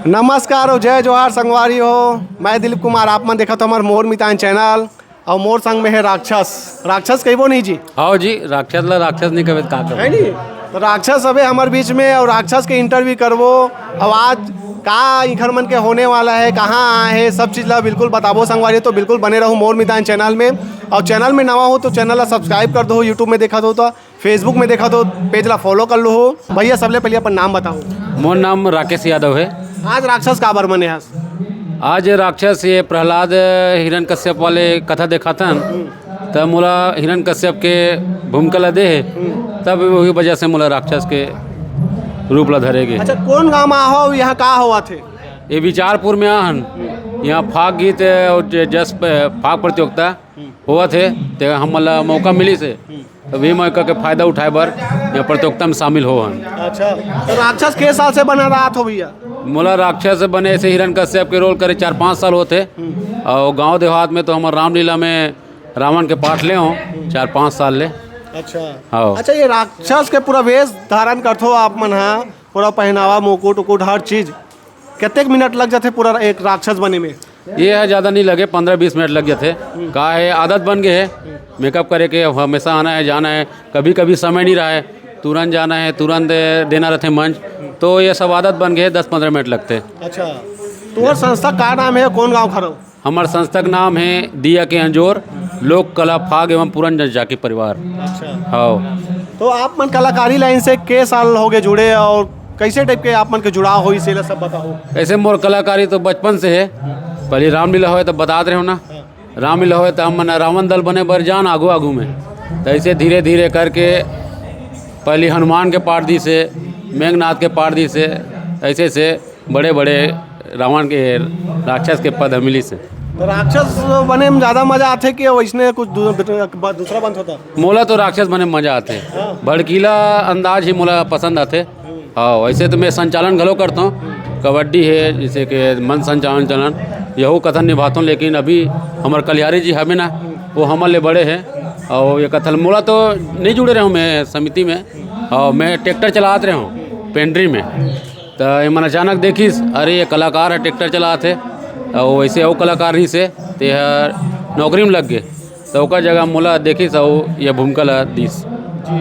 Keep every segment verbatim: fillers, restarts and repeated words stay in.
नमस्कार अउ जय जोहार संगवारी हो, मैं दिलीप कुमार, आप मन देखत हो हमर मोर मितान चैनल। अउ मोर संग में हे राक्षस। राक्षस कहिबो नहीं जी? हाव जी, राक्षस ला राक्षस नहीं कहे त का कहे? है नहीं? तो राक्षस अबे हमर बीच में, अउ राक्षस के इंटरव्यू करबो। अउ आज का इखर मन के होने वाला है, कहाँ आए हैं, सब चीज ला बिल्कुल बताबो संगवारी। तो बिल्कुल बने रहू मोर मितान चैनल में। अउ चैनल में नवा हो तो चैनल ला सब्सक्राइब कर दो, यूट्यूब में देखत हो तो, फेसबुक में देखत हो, पेज ला फॉलो कर लो हो। भैया, सबले पहले अपन नाम बताओ। मोर नाम राकेश यादव है। आज राक्षस काबर बने हस? आज राक्षस ये प्रहलाद हिरण्यकश्यप वाले कथा देखाथन, त मोला हिरण्यकश्यप के भूमिका ला दे हे, तब वही वजह से मोला राक्षस के रूप ला धरे गे। अच्छा, कौन गांव में आहो, यहाँ का होवत हे? ये विचारपुर में आहन, यहाँ फाग गीत और ज-, जस प-, फाग प्रतियोगिता होवत हे, ते हमन ला मौका मिलिस हे, तभी मौका के फायदा उठाए बर ये प्रतियोगिता में शामिल हो हन। अच्छा, तो राक्षस के साल से बना रहत हो भैया? मोला राक्षस बने से हिरण्यकश्यप के रोल करे चार पाँच साल होत हे, और गांव देहात में तो हमर रामलीला में रावण के पाठ ले हो चार पाँच साल ले। अच्छा। हाँ। अच्छा, ये राक्षस के पूरा वेश धारण करथो आप मन हा, पूरा पहनावा, मुकुट उकुट, हर चीज, कतेक मिनट लग जाथे पूरा एक राक्षस बने में? ये ह ज्यादा नहीं लगे, पंद्रह बीस मिनट लग जाथे। का है, आदत बन गए है मेकअप करे के, अब हमेशा आना है, जाना है, कभी कभी समय नहीं रहा है, तुरंत जाना है, तुरंत देना रहते मंच, तो ये सब आदत बन गए है, दस पंद्रह मिनट लगते। अच्छा, तुम्हार संस्था का नाम है, कौन गांव खरो? हमर संस्था के नाम है दिया के अंजोर लोक कला फाग एवं पूरन जनजाति परिवार। अच्छा। हाँ। तो आप मन कलाकारी लाइन से के साल हो गए जुड़े और कैसे टाइप के आप मन के जुड़ाव होइस, एला सब बताओ। ऐसे मोर कलाकारी तो बचपन से है, पहले रामलीला होए तब बतात रहे हो ना, हाँ। रामलीला होए तो हम मन रावण दल बने बर जान आगू आगू में, तो ऐसे धीरे धीरे करके पहले हनुमान के पाठ दी से, मेघनाथ के पाठ दी से, ऐसे से बड़े बड़े रावण के, राक्षस के पद मिलिस हे। तो राक्षस बने में ज्यादा मजा आथे कि वैसने कुछ दू-, दूसरा बनत होता? मोला तो राक्षस बने में मजा आथे। हाँ। भड़कीला अंदाज ही मोला पसंद आथे। हम्म। हाँ, वैसे तो मैं संचालन घलो करता हूँ, कबड्डी है, जैसे कि मंच संचालन चलन, यहू कथन निभाता हूँ, लेकिन अभी हमर कलियारी जी हवे ना, वो हमर ले बड़े हैं, और ये कथन मोला तो नहीं जुड़े रहे हूँ मैं समिति में, और मैं ट्रैक्टर चलात रहे हूँ पेंड्री में। त एमन अचानक देखिस, "अरे, ये कलाकार ह, ट्रैक्टर चलात हे, अउ वैसे अउ कलाकार रहिस हे, ते ह नौकरी में लग गे।" त ओकर जगह मोला देखिस अउ ये भूमिका ला दिस। जी।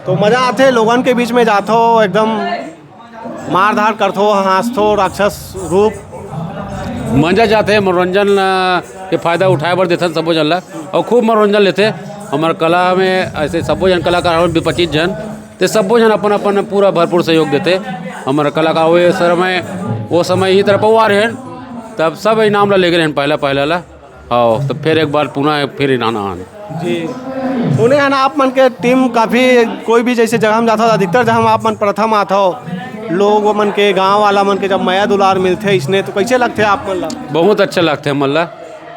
तो मजा आथे, लोगन के बीच में जाथो, एकदम मारधार करथो, हाँसथो, राक्षस रूप। मजा जाथे, मनोरंजन, अ, के फायदा उठाए बर देथन सबो झन ला, अउ खूब मनोरंजन लेथे। हमर कला में ऐसे सबो झन कलाकार हवन, बीस पच्चीस झन, ते सब्बो झन अपन-अपन पूरा भरपूर सहयोग देथे। हमर कलाकार ओ समय, ओ समय ही तरह पौआ रहेन, तब सब इनाम ला लेगे रहेन पहला, पहला ला। हाँ, तो फिर एक बार पुनः फिर इनाम आन। जी। सुने हन आप मन के टीम काफ़ी, कोई भी जैसे जगह में जाता हो, अधिकतर जगह में आप मन प्रथम आथो, लोग मन के, गाँव वाला मन के जब मया दुलार मिलथे इसने, तो कैसे लगथे आप मन ला? बहुत अच्छा लगथे हमन ला।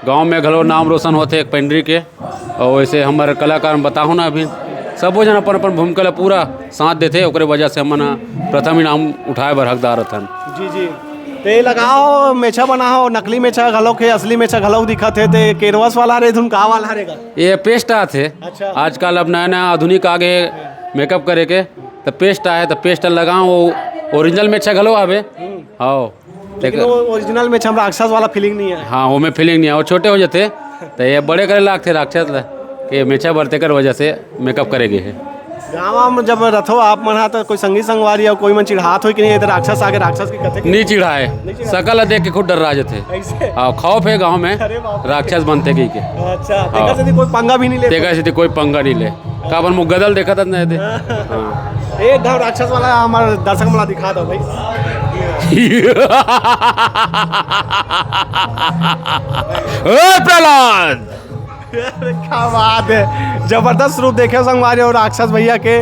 गाँव में घलो नाम रोशन होथे एक पेंड्री के। अउ वैसे हमर कलाकार में बताहूँ ना, अभी सबो झन अपन-अपन भूमिका ला पूरा साथ देथे, ओकरे वजह से हमन ह प्रथम इनाम उठाए बर हकदार हथन। जी, जी। ते लगाओ, मेछा बनाओ, नकली मेछा घलोक हे, असली मेछा घलोक दिखत हे, ते कैनवस वाला रे, धुन का वाला रे गा? ये पेस्ट आथे। अच्छा। आजकल अब नया-नया आधुनिक आ गे मेकअप करे के, त पेस्ट आए, त पेस्ट लगाओ, वो ओरिजिनल मेछा घलो आवे। हम्म। हाँ। लेकिन वो ओरिजिनल में हम राक्षस वाला फीलिंग नहीं है। हाँ, वो में फीलिंग नहीं है, वो छोटे हो जाते। तो ये बड़े करे लागते राक्षस ला, कि मेछा बर तेकर वजह से मेकअप करे गे हे। गाँव में जब रथो आप मन हा, तो कोई संगी संगवारी या कोई मन चिढ़ात हो कि नहीं, ये तो राक्षस आगे, राक्षस की कथे की? नहीं चिढ़ाए, नहीं चिढ़ाए। सकल ला देख के खुद डर्रा जाथे। ऐसे? हाँ, खौफ है गाँव में, अरे बाप रे। राक्षस बनथे कहिके। अच्छा, हाँ। तेकर से कोई पंगा भी नहीं ले? तेकर से कोई पंगा नहीं ले। काबर मुँह गदल देखत हस ना एदे। हाँ। एक घाव राक्षस वाला हमारे दर्शक मन ला दिखा दो भाई। ए प्रहलाद! अरे क्या बात है, जबरदस्त रूप देखे संगवारी अउ राक्षस भैया के।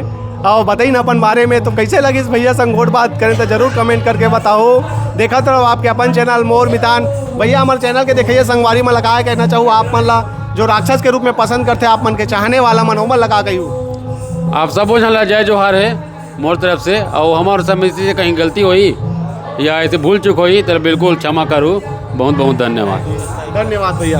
अउ बताई ना अपन बारे में, तो कैसे लगिस भैया संग गोठ बात करें तो जरूर कमेंट करके बताओ। देखत रहो आपके अपन चैनल मोर मितान। भैया हमारे चैनल के देखिए संगवारी मन ला का कहना चाहू आप मन ला, जो राक्षस के रूप में पसंद करथे आप मन के चाहने वाला मन, ओमन ला का कहिहू? आप सबो झन ला जय जोहार हे मोर तरफ से, अउ हमर समिति से कहीं गलती होही या ऐसे भूल चूक होही तो बिल्कुल क्षमा करू। बहुत बहुत धन्यवाद। धन्यवाद भैया।